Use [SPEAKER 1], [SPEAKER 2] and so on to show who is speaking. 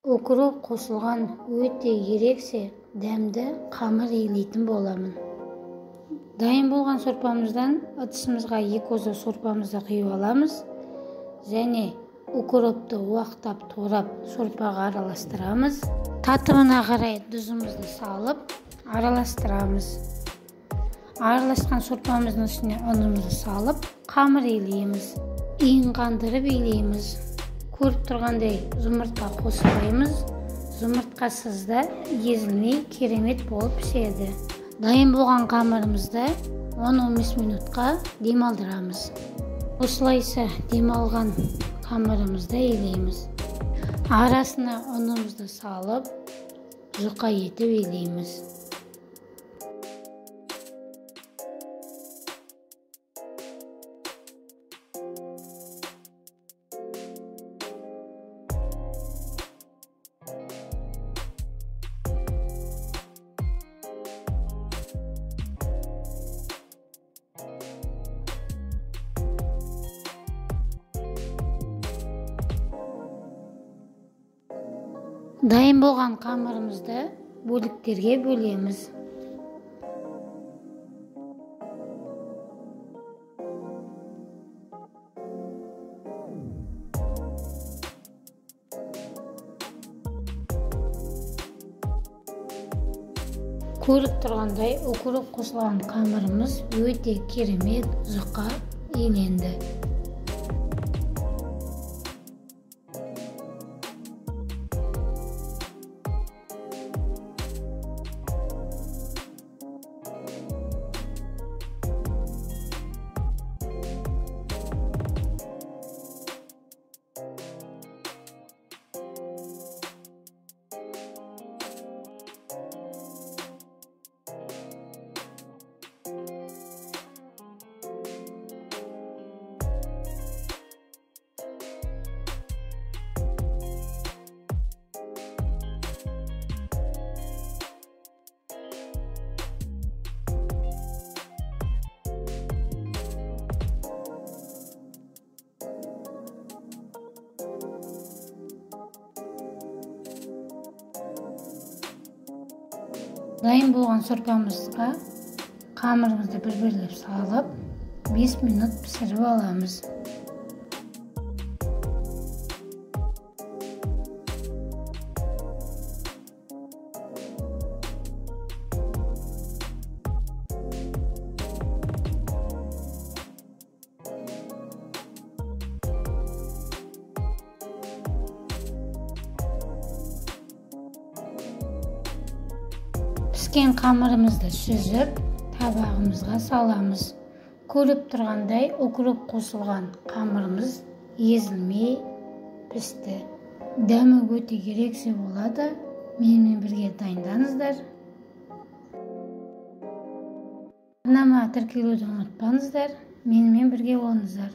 [SPEAKER 1] Укроп қосылған өте ерекше дәмді қамыр илейтін боламын. Дайын болған сорпамыздан ыдысымызға 2 қозы сорпамызды құйып аламыз және укропты уақтап турап сорпаға араластырамыз. Татымына қарай тұзымызды салып араластырамыз. Араласқан сорпамыздың үстіне ұнымызды салып қамыр илейміз. Иін қандырып илейміз. Көріп тұрғандай жұмыртқа қоспаймыз. Жұмыртқасыз да езілмей керемет болып піседі. Дайын болған қамырымызды 10-15 минутқа демалдырамыз. Осылайша демалған қамырымызды илейміз. Арасына ұнымызды салып, жұқа етіп илейміз. Дайын болған қамырымызды бөліктерге бөлеміз. Көріп тұрғандай укроп қосылған қамырымыз өте керемет жұқа иленді. Дайын болған сорпамызға қамырымызды бір-бірлеп салып, 5 минут пісіріп аламыз. Піскен қамырымызды сүзіп, табағымызға саламыз. Көріп тұрғандай укроп қосылған қамырымыз езілмей пісті. Дәмі өте ерекше болады. Менімен бірге дайындаңыздар. Арнама тіркелуді ұмытпаңыздар. Менімен бірге болыңыздар.